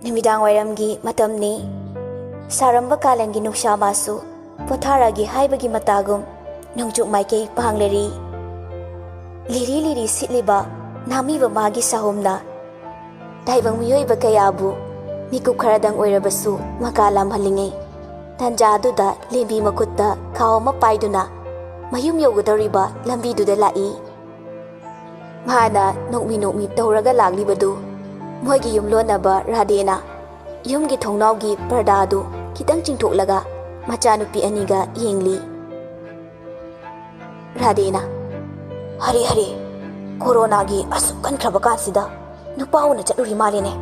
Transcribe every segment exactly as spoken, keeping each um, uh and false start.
ꯅꯨꯃꯤꯗꯥꯡ ꯋꯥꯏꯔꯝꯒꯤ ꯃꯇꯝꯅꯤ꯫ ꯁꯥꯔꯝꯕ ꯀꯥꯂꯦꯟꯒꯤ ꯅꯨꯡꯁꯥ ꯃꯥꯁꯨ ꯄꯣꯊꯥꯔꯒꯦ ꯍꯥꯏꯕꯒꯤ ꯃꯇꯥꯒꯨꯝ ꯅꯣꯡꯆꯨꯞ ꯃꯥꯏꯀꯩ ꯄꯥꯡꯂꯔꯤ꯫ ꯂꯤꯔꯤ ꯂꯤꯔꯤ ꯁꯤꯠꯂꯤꯕ ꯅꯥꯃꯤꯕ ꯃꯥꯒꯤ ꯁꯥꯍꯨꯝꯅ ꯇꯥꯏꯕꯪ ꯃꯤꯑꯣꯏꯕ ꯀꯌꯥꯕꯨ ꯃꯤꯀꯨꯞ ꯈꯔꯗꯪ ꯑꯣꯏꯔꯕꯁꯨ ꯃꯀꯥ ꯂꯥꯝꯍꯜꯂꯤꯉꯩ, ꯇꯟꯖꯥ ꯑꯗꯨꯗ ꯂꯦꯝꯕꯤ ꯃꯈꯨꯠꯇ ꯈꯥꯎ ꯑꯃ ꯄꯥꯏꯗꯨꯅ ꯃꯌꯨꯝ ꯌꯧꯒꯗꯧꯔꯤꯕ ꯂꯝꯕꯤꯗꯨꯗ ꯂꯥꯛꯏ꯫ ꯃꯍꯥꯛꯅ ꯅꯣꯛꯃꯤ ꯅꯣꯛꯃꯤ ꯇꯧꯔꯒ ꯂꯥꯛꯂꯤꯕꯗꯨ ꯃꯣꯏꯒꯤ ꯌꯨꯝꯂꯣꯟꯅꯕ ꯔꯥꯙꯦꯅ ꯌꯨꯝꯒꯤ ꯊꯣꯡꯅꯥꯎꯒꯤ ꯄꯔꯗꯥ ꯑꯗꯨ ꯈꯤꯇꯪ ꯆꯤꯡꯊꯣꯛꯂꯒ ꯃꯆꯥꯅꯨꯄꯤ ꯑꯅꯤꯒ ꯌꯦꯡꯂꯤ꯫ ꯔꯥꯙꯦꯅ, "ꯍꯔꯦ ꯍꯔꯦ, ꯀꯣꯔꯣꯅꯥꯒꯤ ꯑꯁꯨꯛ ꯀꯟꯈ꯭ꯔꯕ ꯀꯥꯟꯁꯤꯗ ꯅꯨꯄꯥ ꯎꯅ ꯆꯠꯂꯨꯔꯤ ꯃꯥꯜꯂꯦꯅꯦ꯫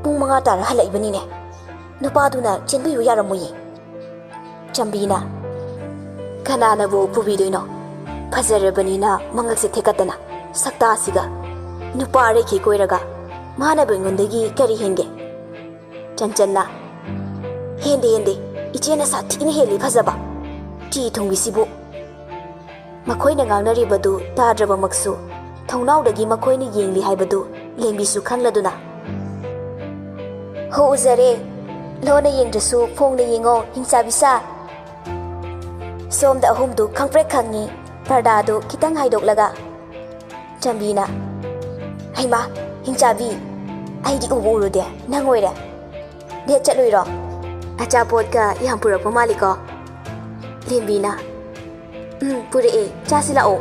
ꯄꯨꯡ ꯃꯉꯥ ꯇꯥꯔ ꯍꯜꯂꯛꯏꯕꯅꯤꯅꯦ꯫ ꯅꯨꯄꯥꯗꯨꯅ ꯆꯦꯟꯕꯤꯌꯨ ꯌꯥꯔꯝꯃꯣꯏꯌꯦ꯫" ꯆꯝꯕꯤꯅ, "ꯀꯅꯥꯅꯕꯨ ꯄꯨꯕꯤꯗꯣꯏꯅꯣ? ꯐꯖꯔꯕꯅꯤꯅ ꯃꯉꯛꯁꯦ ꯊꯦꯛꯀꯠꯇꯅ ꯁꯛꯇꯥꯁꯤꯒ꯫ ꯅꯨꯄꯥ ꯑꯔꯩꯈꯩ ꯀꯣꯏꯔꯒ ꯃꯥꯅꯕꯨ ꯑꯩꯉꯣꯟꯗꯒꯤ ꯀꯔꯤ ꯍꯦꯟꯒꯦ?" ꯆꯟꯆꯟꯅ, "ꯍꯦꯟꯗꯦ, ꯍꯦꯟꯗꯦ, ꯏꯆꯦꯅ ꯁꯥꯊꯤꯅ ꯍꯦꯜꯂꯤ ꯐꯖꯕ꯫ ꯆꯤ ꯊꯨꯡꯕꯤꯁꯤꯕꯨ꯫" ꯃꯈꯣꯏꯅ ꯉꯥꯡꯅꯔꯤꯕꯗꯨ ꯇꯥꯗ꯭ꯔꯕꯃꯛꯁꯨ ꯊꯣꯡꯅꯥꯎꯗꯒꯤ ꯃꯈꯣꯏꯅ ꯌꯦꯡꯂꯤ ꯍꯥꯏꯕꯗꯨ ꯂꯦꯝꯕꯤꯁꯨ ꯈꯪꯂꯗꯨꯅ, "ꯍꯣ, ꯎꯖꯔꯦ꯫ ꯂꯣꯟꯅ ꯌꯦꯡꯗ꯭ꯔꯁꯨ ꯐꯣꯡꯅ ꯌꯦꯡꯉꯣ, ꯍꯤꯡꯆꯥꯕꯤꯁꯥ꯫" ꯁꯣꯝꯗ ꯑꯍꯨꯝꯗꯨ ꯈꯪꯄ꯭ꯔꯦꯛ ꯈꯪꯉꯤ꯫ ꯄꯔꯗꯥꯗꯨ ꯈꯤꯇꯪ ꯍꯥꯏꯗꯣꯛꯂꯒ ꯆꯝꯕꯤꯅ, "ꯍꯩꯃꯥ, ꯍꯤꯡꯆꯥꯕꯤ, ꯑꯩꯗꯤ ꯎꯕꯨ ꯎꯔꯨꯗꯦ, ꯅꯪ ꯑꯣꯏꯔꯦ꯫ ꯗꯦꯠ ꯆꯠꯂꯨꯏꯔꯣ? ꯑꯆꯥꯄꯣꯠꯀ ꯌꯥꯝ ꯄꯨꯔꯛꯄ ꯃꯥꯜꯂꯤꯀꯣ?" ꯂꯦꯝꯕꯤꯅ, "ꯎꯝ, ꯄꯨꯔꯛꯑꯦ, ꯆꯥꯁꯤ ꯂꯥꯛꯑꯣ꯫"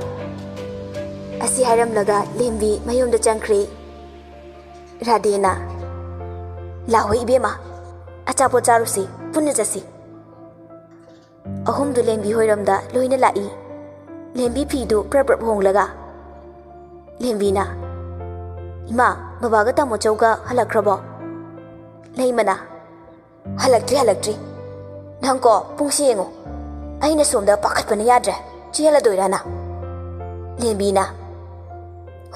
ꯑꯁꯤ ꯍꯥꯏꯔꯝꯂꯒ ꯂꯦꯝꯕꯤ ꯃꯌꯨꯝꯗ ꯆꯪꯈ꯭ꯔꯦ꯫ ꯔꯥꯙꯦꯅ, "ꯂꯥꯛꯍꯣꯏ ꯏꯕꯦꯝꯃ, ꯑꯆꯥꯄꯣꯠ ꯆꯥꯔꯨꯁꯤ, ꯄꯨꯟꯅ ꯆꯠꯁꯤ꯫" ꯑꯍꯨꯝꯗꯨ ꯂꯦꯝꯕꯤ ꯍꯣꯏꯔꯣꯝꯗ ꯂꯣꯏꯅ ꯂꯥꯛꯏ꯫ ꯂꯦꯝꯕꯤ ꯐꯤꯗꯨ ꯄ꯭ꯔꯞ ꯄ꯭ꯔꯞ ꯍꯣꯡꯂꯒ꯫ ꯂꯦꯝꯕꯤꯅ, "ꯏꯃꯥ, ꯕꯕꯥꯒ ꯇꯥꯃꯣ ꯆꯧꯒ ꯍꯜꯂꯛꯈ꯭ꯔꯕꯣ?" ꯂꯩꯃꯅ, "ꯍꯜꯂꯛꯇ꯭ꯔꯤ, ꯍꯜꯂꯛꯇ꯭ꯔꯤ꯫ ꯅꯪꯀꯣ, ꯄꯨꯡꯁꯦ ꯌꯦꯡꯉꯨ꯫ ꯑꯩꯅ ꯁꯣꯝꯗ ꯄꯥꯈꯠꯄꯅ ꯌꯥꯗ꯭ꯔꯦ꯫ ꯆꯦꯜꯂꯗꯣꯏꯔꯥ ꯅꯪ?" ꯂꯦꯝꯕꯤꯅ,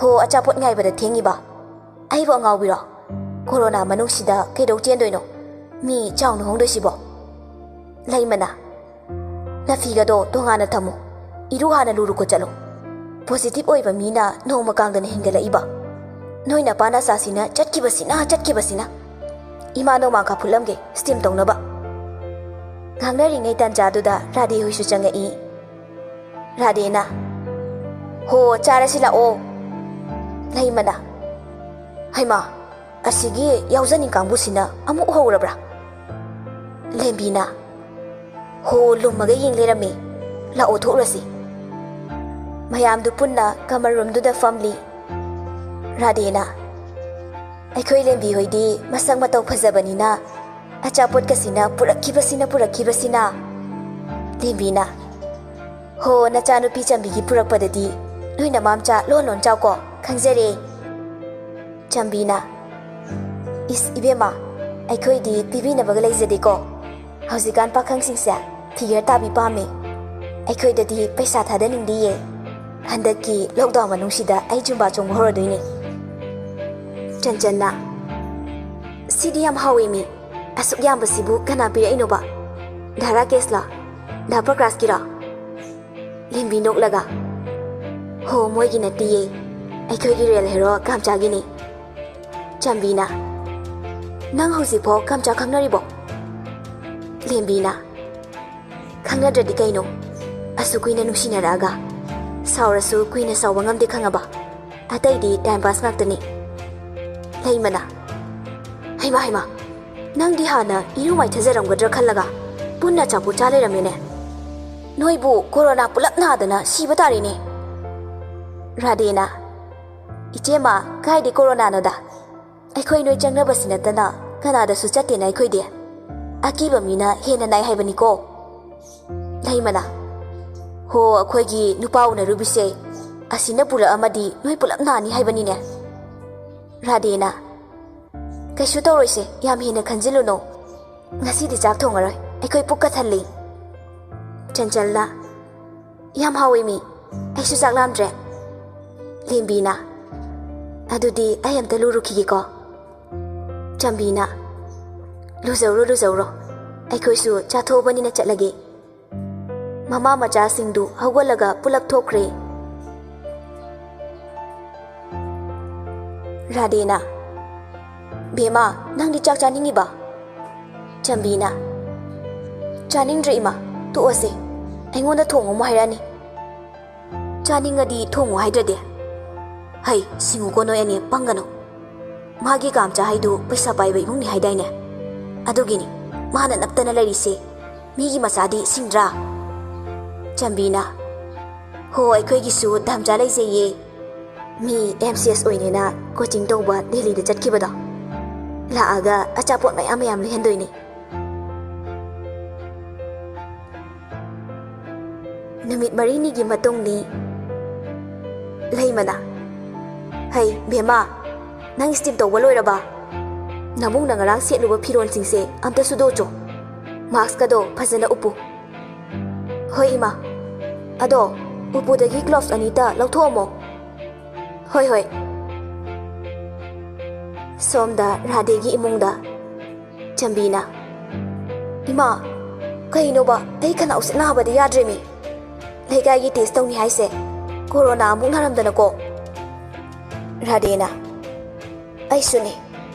"ꯍꯣ, ꯑꯆꯥꯄꯣꯠ ꯉꯥꯏꯕꯗ ꯊꯦꯡꯉꯤꯕ꯫ ꯑꯩꯕꯨ ꯑꯉꯥꯎꯕꯤꯔꯣ? ꯀꯣꯔꯣꯅꯥ ꯃꯅꯨꯡꯁꯤꯗ ꯀꯩꯗꯧ ꯆꯦꯟꯗꯣꯏꯅꯣ? ꯃꯤ ꯆꯥꯎꯅ ꯍꯣꯡꯗꯣꯏꯁꯤꯕꯣ?" ꯂꯩꯃꯅ, "ꯅꯐꯤꯒꯗꯣ ꯇꯣꯉꯥꯟꯅ ꯊꯝꯃꯨ꯫ ꯏꯔꯨ ꯍꯥꯟꯅ ꯂꯨꯔꯨꯀꯣ ꯆꯠꯂꯣ꯫ ꯄꯣꯖꯤꯇꯤꯚ ꯑꯣꯏꯕ ꯃꯤꯅ ꯅꯣꯡꯃ ꯀꯥꯡꯗꯅ ꯍꯦꯟꯒꯠꯂꯛꯏꯕ꯫ ꯅꯣꯏ ꯅꯄꯥ ꯅꯆꯥꯁꯤꯅ ꯆꯠꯈꯤꯕꯁꯤꯅ, ꯆꯠꯈꯤꯕꯁꯤꯅ꯫ "ꯏꯃꯥ, ꯅꯣꯡꯃꯥꯡꯈꯥ ꯐꯨꯠꯂꯝꯒꯦ, steam ꯇꯧꯅꯕ"꯫ ꯉꯥꯡꯅꯔꯤꯉꯩ ꯇꯥꯟꯖꯥꯗꯨꯗ ꯔꯥꯙꯦ ꯍꯣꯏꯁꯨ ꯆꯪꯉꯛꯏ꯫ ꯔꯥꯙꯦꯅ, "ꯍꯣ, ꯆꯥꯔꯁꯤ ꯂꯥꯛꯑꯣ"꯫ ꯂꯩꯃꯅ, "ꯍꯩꯃꯥ, ꯑꯁꯤꯒꯤ ꯌꯥꯎꯖꯅꯤꯡ ꯀꯥꯡꯕꯨꯁꯤꯅ ꯑꯃꯨꯛ ꯎꯍꯧꯔꯕ꯭ꯔꯥ?" ꯂꯦꯝꯕꯤꯅ, "ꯍꯣ, ꯂꯨꯝꯃꯒ ꯌꯦꯡ ꯂꯩꯔꯝꯃꯤ꯫ ꯂꯥꯛꯑꯣ, ꯊꯣꯛꯎꯔꯁꯤ"꯫ ꯃꯌꯥꯝꯗꯨ ꯄꯨꯟꯅ common roomꯗꯨꯗ ꯐꯝꯂꯤ꯫ ꯔꯥꯙꯦꯅ, "ꯑꯩꯈꯣꯏ ꯂꯦꯝꯕꯤ ꯍꯣꯏꯗꯤ ꯃꯁꯛ ꯃꯇꯧ ꯐꯖꯕꯅꯤꯅ ꯑꯆꯥꯄꯣꯠꯀꯁꯤꯅ ꯄꯨꯔꯛꯈꯤꯕꯁꯤꯅ ꯄꯨꯔꯛꯈꯤꯕꯁꯤꯅ"꯫ ꯂꯦꯝꯕꯤꯅ, "ꯍꯣ, ꯅꯆꯥꯅꯨꯄꯤ ꯆꯝꯕꯤꯒꯤ ꯄꯨꯔꯛꯄꯗꯗꯤ ꯅꯣꯏ ꯅꯃꯥꯝꯆꯥ ꯂꯣꯟ ꯂꯣꯟ ꯆꯥꯎꯀꯣ, ꯈꯪꯖꯔꯦ"꯫ ꯆꯝꯕꯤꯅ, "ꯏꯁ ꯏꯕꯦꯝꯃ, ꯑꯩꯈꯣꯏꯗꯤ ꯄꯤꯕꯤꯅꯕꯒ ꯂꯩꯖꯗꯦꯀꯣ꯫ ꯍꯧꯖꯤꯛꯀꯥꯟ ꯄꯥꯈꯪꯁꯤꯡꯁꯦ figure ꯇꯥꯕꯤ ꯄꯥꯝꯃꯤ꯫ ꯑꯩꯈꯣꯏꯗꯗꯤ ꯄꯩꯁꯥ ꯊꯥꯗꯅꯤꯡꯗꯤꯌꯦ꯫ ꯍꯟꯗꯛꯀꯤ lockdown ꯃꯅꯨꯡꯁꯤꯗ ꯑꯩ ꯖꯨꯝꯕꯥ ꯆꯣꯡꯕ ꯍꯧꯔꯗꯣꯏꯅꯦ"꯫ ꯆꯟꯆꯟꯅ, "ꯁꯤꯗꯤ ꯌꯥꯝ ꯍꯥꯎꯋꯦ ꯃꯤ꯫ ꯑꯁꯨꯛ ꯌꯥꯝꯕꯁꯤꯕꯨ ꯀꯅꯥ ꯄꯤꯔꯛꯏꯅꯣꯕ? ꯙꯥꯔꯥ ꯀꯦꯁꯂꯣ? ꯙꯥ ꯄ꯭ꯔꯀꯥꯁꯀꯤꯔꯣ?" ꯂꯦꯝꯕꯤ ꯅꯣꯛꯂꯒ, "ꯍꯣ, ꯃꯣꯏꯒꯤ ꯅꯠꯇꯤꯌꯦ, ꯑꯩꯈꯣꯏꯒꯤ real hero ꯀꯥꯝꯆꯥꯒꯤꯅꯤ"꯫ ꯆꯥꯟꯕꯤꯅ, "ꯅꯪ ꯍꯧꯖꯤꯛꯐꯥꯎ ꯀꯥꯝꯆꯥ ꯈꯪꯅꯔꯤꯕꯣ?" ꯂꯦꯝꯕꯤꯅ, "ꯈꯪꯅꯗ꯭ꯔꯗꯤ ꯀꯩꯅꯣ? ꯑꯁꯨꯛ ꯀꯨꯏꯅ ꯅꯨꯡꯁꯤꯅꯔꯛꯑꯒ꯫ ꯁꯥꯎꯔꯁꯨ ꯀꯨꯏꯅ ꯁꯥꯎꯕ ꯉꯝꯗꯦ, ꯈꯪꯉꯕ? ꯑꯇꯩꯗꯤ time pass ꯉꯥꯛꯇꯅꯤ"꯫ ꯂꯩꯃꯅ, "ꯍꯩꯃꯥ, ꯍꯩꯃꯥ, ꯅꯪꯗꯤ ꯍꯥꯟꯅ ꯏꯔꯨ ꯃꯥꯏꯊꯖꯔꯝꯒꯗ꯭ꯔꯥ ꯈꯜꯂꯒ ꯄꯨꯟꯅ ꯑꯆꯥꯄꯣꯠ ꯆꯥ ꯂꯩꯔꯝꯃꯦꯅꯦ꯫ ꯅꯣꯏꯕꯨ corona ꯄꯨꯂꯞ ꯅꯥꯗꯅ ꯁꯤꯕ ꯇꯥꯔꯦꯅꯦ"꯫ ꯔꯥꯙꯦꯅ, "ꯏꯆꯦꯃ, ꯀꯥꯏꯗꯩ coronaꯅꯣꯗ? ꯑꯩꯈꯣꯏ ꯅꯣꯏ ꯆꯪꯅꯕꯁꯤ ꯅꯠꯇꯅ ꯀꯅꯥꯗꯁꯨ ꯆꯠꯇꯦꯅ ꯑꯩꯈꯣꯏꯗꯤ꯫ ꯑꯀꯤꯕ ꯃꯤꯅ ꯍꯦꯟꯅ ꯅꯥꯏ ꯍꯥꯏꯕꯅꯤꯀꯣ"꯫ ꯂꯩꯃꯅ, "ꯍꯣ, ꯑꯩꯈꯣꯏꯒꯤ ꯅꯨꯄꯥ ꯎꯅꯔꯨꯕꯤꯁꯦ, ꯑꯁꯤꯅ ꯄꯨꯔꯛꯑꯝꯃꯗꯤ ꯅꯣꯏ ꯄꯨꯂꯞ ꯅꯥꯅꯤ ꯍꯥꯏꯕꯅꯤꯅꯦ"꯫ ꯔꯥꯙꯦꯅ, "ꯀꯩꯁꯨ ꯇꯧꯔꯣꯏꯁꯦ, ꯌꯥꯝ ꯍꯦꯟꯅ ꯈꯟꯖꯤꯜꯂꯨꯅꯨ꯫ ꯉꯁꯤꯗꯤ ꯆꯥꯛ ꯊꯣꯡꯉꯔꯣꯏ, ꯑꯩꯈꯣꯏ ꯄꯨꯛꯀ ꯊꯜꯂꯤ"꯫ ꯆꯟꯆꯜꯅ, "ꯌꯥꯝ ꯍꯥꯎꯋꯦ ꯃꯤ, ꯑꯩꯁꯨ ꯆꯥꯛ ꯂꯥꯝꯗ꯭ꯔꯦ"꯫ ꯂꯦꯝꯕꯤꯅ, "ꯑꯗꯨꯗꯤ ꯑꯩ ꯑꯝꯇ ꯂꯨꯔꯨꯈꯤꯒꯦꯀꯣ"꯫ ꯆꯥꯟꯕꯤꯅ, "ꯂꯨꯖꯧꯔꯣ, ꯂꯨꯖꯧꯔꯣ, ꯑꯩꯈꯣꯏꯁꯨ ꯆꯥꯊꯣꯛꯑꯕꯅꯤꯅ ꯆꯠꯂꯒꯦ"꯫ ꯃꯃꯥ ꯃꯆꯥꯁꯤꯡꯗꯨ ꯍꯧꯒꯠꯂꯒ ꯄꯨꯂꯞ ꯊꯣꯛꯈ꯭ꯔꯦ꯫ ꯔꯥꯙꯦꯅ, "ꯕꯦꯝꯃ, ꯅꯪꯗꯤ ꯆꯥꯛ ꯆꯥꯅꯤꯡꯉꯤꯕ?" ꯆꯝꯕꯤꯅ, "ꯆꯥꯅꯤꯡꯗ꯭ꯔꯦ ꯏꯃꯥ, ꯇꯣꯛꯑꯁꯦ꯫ ꯑꯩꯉꯣꯟꯗ ꯊꯣꯡꯉꯨ ꯑꯃꯨꯛ ꯍꯥꯏꯔꯛꯑꯅꯤ꯫ ꯆꯥꯅꯤꯡꯉꯗꯤ ꯊꯣꯡꯉꯨ ꯍꯥꯏꯗ꯭ꯔꯗꯤ?" "ꯍꯩ, ꯁꯤꯡꯉꯨꯀꯣ ꯅꯣꯏ ꯑꯅꯤ, ꯄꯪꯒꯅꯨ꯫ ꯃꯥꯒꯤ ꯀꯥꯝꯆꯥ ꯍꯥꯏꯗꯨ ꯄꯩꯁꯥ ꯄꯥꯏꯕ ꯏꯃꯨꯡꯅꯤ ꯍꯥꯏꯗꯥꯏꯅꯦ? ꯑꯗꯨꯒꯤꯅꯤ ꯃꯥꯅ ꯅꯞꯇꯅ ꯂꯩꯔꯤꯁꯦ꯫ ꯃꯤꯒꯤ ꯃꯆꯥꯗꯤ ꯁꯤꯡꯗ꯭ꯔꯥ?" ꯆꯝꯕꯤꯅ, "ꯍꯣ, ꯑꯩꯈꯣꯏꯒꯤꯁꯨ ꯗꯥꯝꯆꯥ ꯂꯩꯖꯩꯌꯦ꯫ ꯃꯤ ꯑꯦꯝ ꯁꯤ ꯑꯦꯁ ꯑꯣꯏꯅꯦꯅ ꯀꯣꯆꯤꯡ ꯇꯧꯕ ꯗꯦꯜꯂꯤꯗ ꯆꯠꯈꯤꯕꯗꯣ꯫ ꯂꯥꯛꯑꯒ ꯑꯆꯥꯄꯣꯠ ꯃꯌꯥꯝ ꯃꯌꯥꯝ ꯂꯩꯍꯟꯗꯣꯏꯅꯦ꯫" ꯅꯨꯃꯤꯠ ꯃꯔꯤꯅꯤꯒꯤ ꯃꯇꯨꯡꯅꯤ꯫ ꯂꯩꯃꯅ, "ꯍꯩ, ꯕꯦꯝꯃ, ꯅꯪ ꯁ꯭ꯇꯤꯝ ꯇꯧꯕ ꯂꯣꯏꯔꯕ? ꯅꯕꯨꯡꯅ ꯉꯔꯥꯡ ꯁꯦꯠꯂꯨꯕ ꯐꯤꯔꯣꯜꯁꯤꯡꯁꯦ ꯑꯝꯇ ꯁꯨꯗꯣꯛꯆꯣ꯫ ꯃꯥꯛꯁꯀꯗꯣ ꯐꯖꯅ ꯎꯞꯄꯨ꯫" "ꯍꯣꯏ, ꯏꯃꯥ꯫ ꯑꯗꯣ ꯎꯄꯨꯗꯒꯤ ꯒ꯭ꯂꯣꯚꯁ ꯑꯅꯤꯇ ꯂꯧꯊꯣꯛꯑꯝꯃꯣ꯫" "ꯍꯣꯏ, ꯍꯣꯏ꯫" ꯁꯣꯝꯗ ꯔꯥꯙꯦꯒꯤ ꯏꯃꯨꯡꯗ ꯆꯝꯕꯤꯅ, "ꯏꯃꯥ, ꯀꯩꯅꯣꯕ? ꯑꯩ ꯈꯅꯥꯎꯁꯦ ꯅꯥꯕꯗ ꯌꯥꯗ꯭ꯔꯦꯃꯤ꯫ ꯂꯩꯀꯥꯏꯒꯤ ꯇꯦꯁ ꯇꯧꯅꯤ ꯍꯥꯏꯁꯦ ꯀꯣꯔꯣꯅꯥ ꯑꯃꯨꯛ ꯅꯥꯔꯝꯗꯅꯀꯣ꯫" ꯔꯥꯙꯦꯅ, "ꯑꯩꯁꯨꯅꯦ꯫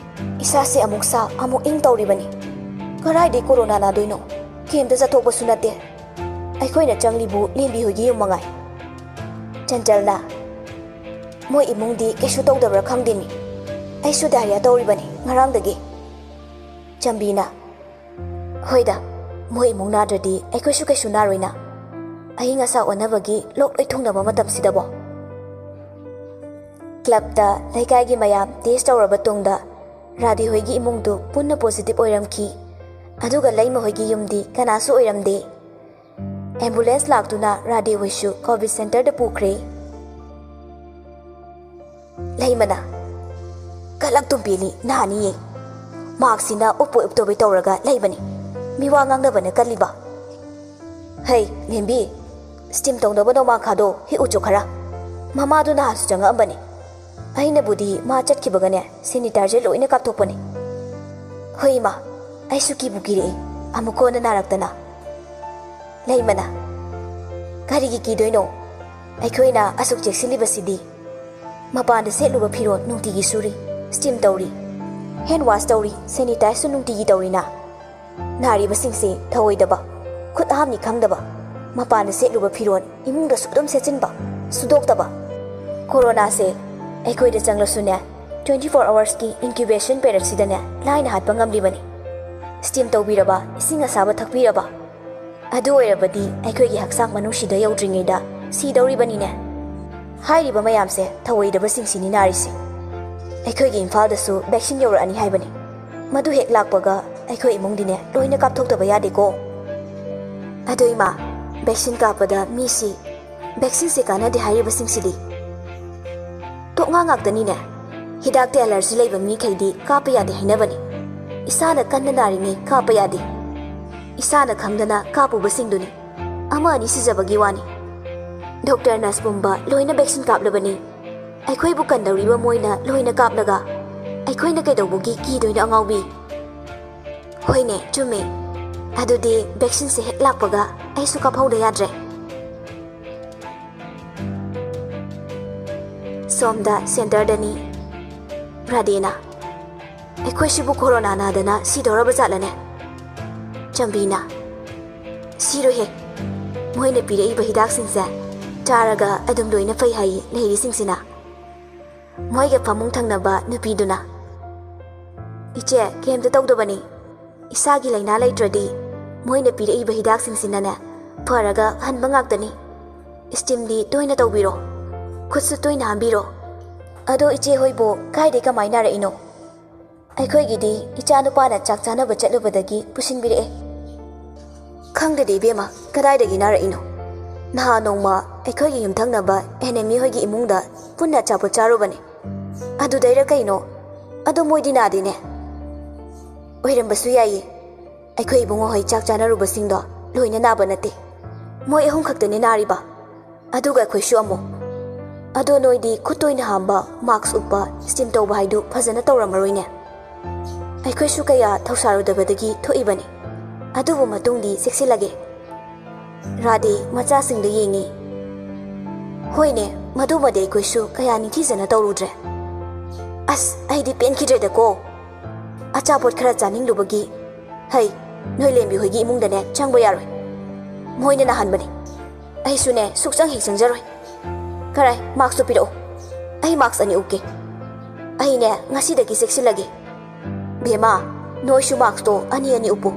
ꯏꯁꯥꯁꯦ ꯑꯃꯨꯛ ꯁꯥ, ꯑꯃꯨꯛ ꯏꯪ ꯇꯧꯔꯤꯕꯅꯤ꯫ ꯀꯔꯥꯏꯗꯩ ꯀꯣꯔꯣꯅꯥ ꯅꯥꯗꯣꯏꯅꯣ? ꯀꯦꯝꯇ ꯆꯠꯊꯣꯛꯄꯁꯨ ꯅꯠꯇꯦ꯫ ꯑꯩꯈꯣꯏꯅ ꯆꯪꯂꯤꯕꯨ ꯂꯦꯝꯕꯤ ꯍꯣꯏꯒꯤ ꯌꯨꯝ ꯃꯉꯥꯏ꯫" ꯆꯟꯆꯜꯅ, "ꯃꯣꯏ ꯏꯃꯨꯡꯗꯤ ꯀꯩꯁꯨ ꯇꯧꯗꯕ꯭ꯔꯥ ꯈꯪꯗꯦꯃꯤ꯫ ꯑꯩꯁꯨ ꯗꯥꯏꯔꯤꯌꯥ ꯇꯧꯔꯤꯕꯅꯤ ꯉꯔꯥꯡꯗꯒꯤ꯫" ꯆꯝꯕꯤꯅ, "ꯍꯣꯏꯗ, ꯃꯣꯏ ꯏꯃꯨꯡ ꯅꯥꯗ꯭ꯔꯗꯤ ꯑꯩꯈꯣꯏꯁꯨ ꯀꯩꯁꯨ ꯅꯥꯔꯣꯏꯅ꯫ ꯑꯏꯪ ꯑꯁꯥ ꯑꯣꯟꯅꯕꯒꯤ ꯂꯣꯛ ꯂꯣꯏ ꯊꯨꯡꯅꯕ ꯃꯇꯝꯁꯤꯗꯕꯣ꯫" ꯀ꯭ꯂꯕꯇ ꯂꯩꯀꯥꯏꯒꯤ ꯃꯌꯥꯝ ꯇꯦꯁ ꯇꯧꯔꯕ ꯇꯨꯡꯗ ꯔꯥꯙꯦ ꯍꯣꯏꯒꯤ ꯏꯃꯨꯡꯗꯨ ꯄꯨꯟꯅ ꯄꯣꯖꯤꯇꯤꯚ ꯑꯣꯏꯔꯝꯈꯤ꯫ ꯑꯗꯨꯒ ꯂꯩꯃ ꯍꯣꯏꯒꯤ ꯌꯨꯝꯗꯤ ꯀꯅꯥꯁꯨ ꯑꯣꯏꯔꯝꯗꯦ꯫ ꯑꯦꯝꯕꯨꯂꯦꯟꯁ ꯂꯥꯛꯇꯨꯅ ꯔꯥꯙꯦ ꯍꯣꯏꯁꯨ ꯀꯣꯚꯤꯗ ꯁꯦꯟꯇꯔꯗ ꯄꯨꯈ꯭ꯔꯦ꯫ ꯂꯩꯃꯅ, "ꯀꯂꯛ ꯇꯨꯝꯕꯤꯅꯤ ꯅꯍꯥꯅꯤꯌꯦ꯫ ꯃꯥꯛꯁꯤꯅ ꯎꯞꯄꯣꯏ ꯎꯞꯇꯕꯣꯏ ꯇꯧꯔꯒ ꯂꯩꯕꯅꯤ꯫ ꯃꯤꯋꯥ ꯉꯥꯡꯅꯕꯅ ꯀꯜꯂꯤꯕ꯫ ꯍꯩ, ꯂꯦꯝꯕꯤ, ꯁ꯭ꯇꯤꯝ ꯇꯧꯅꯕ ꯅꯣꯃꯥꯡꯈꯥꯗꯣ ꯍꯦꯛꯎꯆꯣ ꯈꯔ꯫ ꯃꯃꯥꯗꯨ ꯅꯍꯥꯟꯁꯨ ꯆꯪꯉꯛꯑꯝꯕꯅꯤ꯫ ꯑꯩꯅꯕꯨꯗꯤ ꯃꯥ ꯆꯠꯈꯤꯕꯒꯅꯦ ꯁꯦꯅꯤꯇꯥꯏꯖꯔ ꯂꯣꯏꯅ ꯀꯥꯞꯊꯣꯛꯄꯅꯤ꯫" "ꯍꯣꯏ ꯏꯃꯥ, ꯑꯩꯁꯨ ꯀꯤꯕꯨ ꯀꯤꯔꯛꯏ, ꯑꯃꯨꯛ ꯀꯣꯟꯅ ꯅꯥꯔꯛꯇꯅ꯫" ꯂꯩꯃꯅ, "ꯀꯔꯤꯒꯤ ꯀꯤꯗꯣꯏꯅꯣ? ꯑꯩꯈꯣꯏꯅ ꯑꯁꯨꯛ ꯆꯦꯛꯁꯤꯜꯂꯤꯕꯁꯤꯗꯤ꯫ ꯃꯄꯥꯟꯗ ꯁꯦꯠꯂꯨꯕ ꯐꯤꯔꯣꯜ ꯅꯨꯡꯇꯤꯒꯤ ꯁꯨꯔꯤ, ꯁ꯭ꯇꯤꯝ ꯇꯧꯔꯤ꯫ ꯍꯦꯟ ꯋꯥꯁ ꯇꯧꯔꯤ, ꯁꯦꯅꯤꯇꯥꯏꯖꯁꯨ ꯅꯨꯡꯇꯤꯒꯤ ꯇꯧꯔꯤꯅ꯫ ꯅꯥꯔꯤꯕꯁꯤꯡꯁꯦ ꯊꯧꯑꯣꯏꯗꯕ, ꯈꯨꯠ ꯍꯥꯝꯅꯤ ꯈꯪꯗꯕ, ꯃꯄꯥꯟꯗ ꯁꯦꯠꯂꯨꯕ ꯐꯤꯔꯣꯜ ꯏꯃꯨꯡꯗꯁꯨ ꯑꯗꯨꯝ ꯁꯦꯠꯆꯤꯟꯕ, ꯁꯨꯗꯣꯛꯇꯕ꯫ ꯀꯣꯔꯣꯅꯥꯁꯦ ꯑꯩꯈꯣꯏꯗ ꯆꯪꯂꯁꯨꯅꯦ, twenty four hoursꯀꯤ incubation periodꯁꯤꯗꯅꯦ ꯂꯥꯏꯅ ꯍꯥꯠꯄ ꯉꯝꯂꯤꯕꯅꯤ꯫ ꯁ꯭ꯇꯤꯝ ꯇꯧꯕꯤꯔꯕ, ꯏꯁꯤꯡ ꯑꯁꯥꯕ ꯊꯛꯄꯤꯔꯕ, ꯑꯗꯨ ꯑꯣꯏꯔꯕꯗꯤ ꯑꯩꯈꯣꯏꯒꯤ ꯍꯛꯆꯥꯡ ꯃꯅꯨꯡꯁꯤꯗ ꯌꯧꯗ꯭ꯔꯤꯉꯩꯗ ꯁꯤꯗꯧꯔꯤꯕꯅꯤꯅꯦ꯫ ꯍꯥꯏꯔꯤꯕ ꯃꯌꯥꯝꯁꯦ ꯊꯧꯑꯣꯏꯗꯕꯁꯤꯡꯁꯤꯅꯤ ꯅꯥꯔꯤꯁꯦ꯫ ꯑꯩꯈꯣꯏꯒꯤ ꯏꯝꯐꯥꯜꯗꯁꯨ ꯚꯦꯛꯁꯤꯟ ꯌꯧꯔꯛꯑꯅꯤ ꯍꯥꯏꯕꯅꯤ꯫ ꯃꯗꯨ ꯍꯦꯛ ꯂꯥꯛꯄꯒ ꯑꯩꯈꯣꯏ ꯏꯃꯨꯡꯗꯤꯅꯦ ꯂꯣꯏꯅ ꯀꯥꯞꯊꯣꯛꯇꯕ ꯌꯥꯗꯦꯀꯣ꯫ ꯑꯗꯣ ꯏꯃꯥ, ꯚꯦꯛꯁꯤꯟ ꯀꯥꯞꯄꯗ ꯃꯤꯁꯤ, ꯚꯦꯛꯁꯤꯟꯁꯦ ꯀꯥꯟꯅꯗꯦ ꯍꯥꯏꯔꯤꯕꯁꯤꯡꯁꯤꯗꯤ? ꯇꯣꯛꯉꯥ ꯉꯥꯛꯇꯅꯤꯅꯦ꯫ ꯍꯤꯗꯥꯛꯇ ꯑꯦꯂꯔꯖꯤ ꯂꯩꯕ ꯃꯤꯈꯩꯗꯤ ꯀꯥꯞꯄ ꯌꯥꯗꯦ ꯍꯥꯏꯅꯕꯅꯤ꯫ ꯏꯁꯥꯅ ꯀꯟꯅ ꯅꯥꯔꯤꯉꯩ ꯀꯥꯞꯄ ꯌꯥꯗꯦ꯫ ꯏꯁꯥꯅ ꯈꯪꯗꯅ ꯀꯥꯞꯄꯨꯕꯁꯤꯡꯗꯨꯅꯤ꯫ ꯑꯃ ꯑꯅꯤ ꯁꯤꯖꯕꯒꯤ ꯋꯥꯅꯤ꯫ ꯗꯣꯛꯇꯔ, ꯅꯔꯁ ꯄꯨꯝꯕ ꯂꯣꯏꯅ ꯚꯦꯛꯁꯤꯟ ꯀꯥꯞꯂꯕꯅꯤ꯫ ꯑꯩꯈꯣꯏꯕꯨ ꯀꯟꯗꯧꯔꯤꯕ ꯃꯣꯏꯅ ꯂꯣꯏꯅ ꯀꯥꯞꯂꯒ ꯑꯩꯈꯣꯏꯅ ꯀꯩꯗꯧꯕꯒꯤ ꯀꯤꯗꯣꯏꯅꯣ, ꯑꯉꯥꯎꯕꯤ? ꯍꯣꯏꯅꯦ, ꯆꯨꯝꯃꯦ꯫ ꯑꯗꯨꯗꯤ ꯚꯦꯛꯁꯤꯟꯁꯦ ꯍꯦꯛ ꯂꯥꯛꯄꯒ ꯑꯩꯁꯨ ꯀꯥꯞꯍꯧꯗ ꯌꯥꯗ꯭ꯔꯦ꯫ ꯁꯣꯝꯗ ꯁꯦꯟꯇꯔꯗꯅꯤ꯫ ꯔꯥꯙꯦꯅ, "ꯑꯩꯈꯣꯏꯁꯤꯕꯨ ꯀꯣꯔꯣꯅꯥ ꯅꯥꯗꯅ ꯁꯤꯗꯧꯔꯕ ꯖꯥꯠꯂꯅꯦ?" ꯆꯝꯕꯤꯅ, "ꯁꯤꯔꯣꯏꯍꯦ꯫ ꯃꯣꯏꯅ ꯄꯤꯔꯛꯏꯕ ꯍꯤꯗꯥꯛꯁꯤꯡꯁꯦ ꯆꯥꯔꯒ ꯑꯗꯨꯝ ꯂꯣꯏꯅ ꯐꯩ ꯍꯥꯏꯌꯦ ꯂꯩꯔꯤꯁꯤꯡꯁꯤꯅ꯫" ꯃꯣꯏꯒ ꯐꯃꯨꯡ ꯊꯪꯅꯕ ꯅꯨꯄꯤꯗꯨꯅ, "ꯏꯆꯦ, ꯀꯩꯝꯇ ꯇꯧꯗꯕꯅꯤ꯫ ꯏꯁꯥꯒꯤ ꯂꯥꯏꯅꯥ ꯂꯩꯇ꯭ꯔꯗꯤ ꯃꯣꯏꯅ ꯄꯤꯔꯛꯏꯕ ꯍꯤꯗꯥꯛꯁꯤꯡꯁꯤꯅꯅꯦ ꯐꯔꯒ ꯍꯟꯕ ꯉꯥꯛꯇꯅꯤ꯫ ꯁ꯭ꯇꯤꯝꯗꯤ ꯇꯣꯏꯅ ꯇꯧꯕꯤꯔꯣ꯫ ꯈꯨꯠꯁꯨ ꯇꯣꯏꯅ ꯍꯥꯝꯕꯤꯔꯣ꯫ ꯑꯗꯣ ꯏꯆꯦ ꯍꯣꯏꯕꯨ ꯀꯥꯏꯗꯩ ꯀꯃꯥꯏ ꯅꯥꯔꯛꯏꯅꯣ?" "ꯑꯩꯈꯣꯏꯒꯤꯗꯤ ꯏꯆꯥ ꯅꯨꯄꯥꯅ ꯆꯥꯛ ꯆꯥꯅꯕ ꯆꯠꯂꯨꯕꯗꯒꯤ ꯄꯨꯁꯤꯟꯕꯤꯔꯛꯑꯦ꯫ ꯈꯪꯗꯦꯗ ꯏꯕꯦꯝꯃ, ꯀꯗꯥꯏꯗꯒꯤ ꯅꯥꯔꯛꯏꯅꯣ? ꯅꯍꯥꯟ ꯅꯣꯡꯃ ꯑꯩꯈꯣꯏꯒꯤ ꯌꯨꯝꯊꯪꯅꯕ ꯑꯦꯅꯦꯃꯤ ꯍꯣꯏꯒꯤ ꯏꯃꯨꯡꯗ ꯄꯨꯟꯅ ꯑꯆꯥꯄꯣꯠ ꯆꯥꯔꯨꯕꯅꯦ꯫ ꯑꯗꯨꯗꯩꯔ ꯀꯩꯅꯣ? ꯑꯗꯣ ꯃꯣꯏꯗꯤ ꯅꯥꯗꯦꯅꯦ꯫" "ꯑꯣꯏꯔꯝꯕꯁꯨ ꯌꯥꯏꯌꯦ꯫ ꯑꯩꯈꯣꯏ ꯏꯕꯨꯡꯉꯣ ꯍꯣꯏ ꯆꯥꯛ ꯆꯥꯅꯔꯨꯕꯁꯤꯡꯗꯣ ꯂꯣꯏꯅ ꯅꯥꯕ ꯅꯠꯇꯦ꯫ ꯃꯣꯏ ꯑꯍꯨꯝ ꯈꯛꯇꯅꯦ ꯅꯥꯔꯤꯕ꯫ ꯑꯗꯨꯒ ꯑꯩꯈꯣꯏꯁꯨ ꯑꯃꯨꯛ꯫ ꯑꯗꯣ ꯅꯣꯏꯗꯤ ꯈꯨꯠ ꯇꯣꯏꯅ ꯍꯥꯝꯕ, ꯃꯥꯛꯁ ꯎꯞꯄ, ꯁ꯭ꯇꯤꯝ ꯇꯧꯕ ꯍꯥꯏꯗꯨ ꯐꯖꯅ ꯇꯧꯔꯝꯃꯔꯣꯏꯅꯦ꯫" "ꯑꯩꯈꯣꯏꯁꯨ ꯀꯌꯥ ꯊꯧꯁꯥꯔꯨꯗꯕꯗꯒꯤ ꯊꯣꯛꯏꯕꯅꯤ꯫ ꯑꯗꯨꯕꯨ ꯃꯇꯨꯡꯗꯤ ꯆꯦꯛꯁꯤꯜꯂꯒꯦ꯫" ꯔꯥꯙꯦ ꯃꯆꯥꯁꯤꯡꯗ ꯌꯦꯡꯉꯤ꯫ "ꯍꯣꯏꯅꯦ, ꯃꯗꯨꯃꯗꯤ ꯑꯩꯈꯣꯏꯁꯨ ꯀꯌꯥ ꯅꯤꯡꯊꯤꯖꯅ ꯇꯧꯔꯨꯗ꯭ꯔꯦ꯫ ꯑꯁ, ꯑꯩꯗꯤ ꯄꯦꯟꯈꯤꯗ꯭ꯔꯦꯗꯀꯣ꯫ ꯑꯆꯥꯄꯣꯠ ꯈꯔ ꯆꯥꯅꯤꯡꯂꯨꯕꯒꯤ꯫ ꯍꯩ, ꯅꯣꯏ ꯂꯦꯝꯕꯤ ꯍꯣꯏꯒꯤ ꯏꯃꯨꯡꯗꯅꯦ ꯆꯪꯕ ꯌꯥꯔꯣꯏ꯫ ꯃꯣꯏꯅ ꯅꯥꯍꯟꯕꯅꯤ꯫ ꯑꯩꯁꯨꯅꯦ ꯁꯨꯛꯆꯪ ꯍꯦꯛ ꯆꯪꯖꯔꯣꯏ꯫ ꯀꯔꯥꯏ, ꯃꯥꯛꯁꯇꯣ ꯄꯤꯔꯛꯑꯣ꯫ ꯑꯩ ꯃꯥꯛꯁ ꯑꯅꯤ ꯎꯞꯀꯦ꯫ ꯑꯩꯅꯦ ꯉꯁꯤꯗꯒꯤ ꯆꯦꯛꯁꯤꯜꯂꯒꯦ꯫ ꯕꯦꯝꯃ, ꯅꯣꯏꯁꯨ ꯃꯥꯛꯁꯇꯣ ꯑꯅꯤ ꯑꯅꯤ ꯎꯞꯄꯨ꯫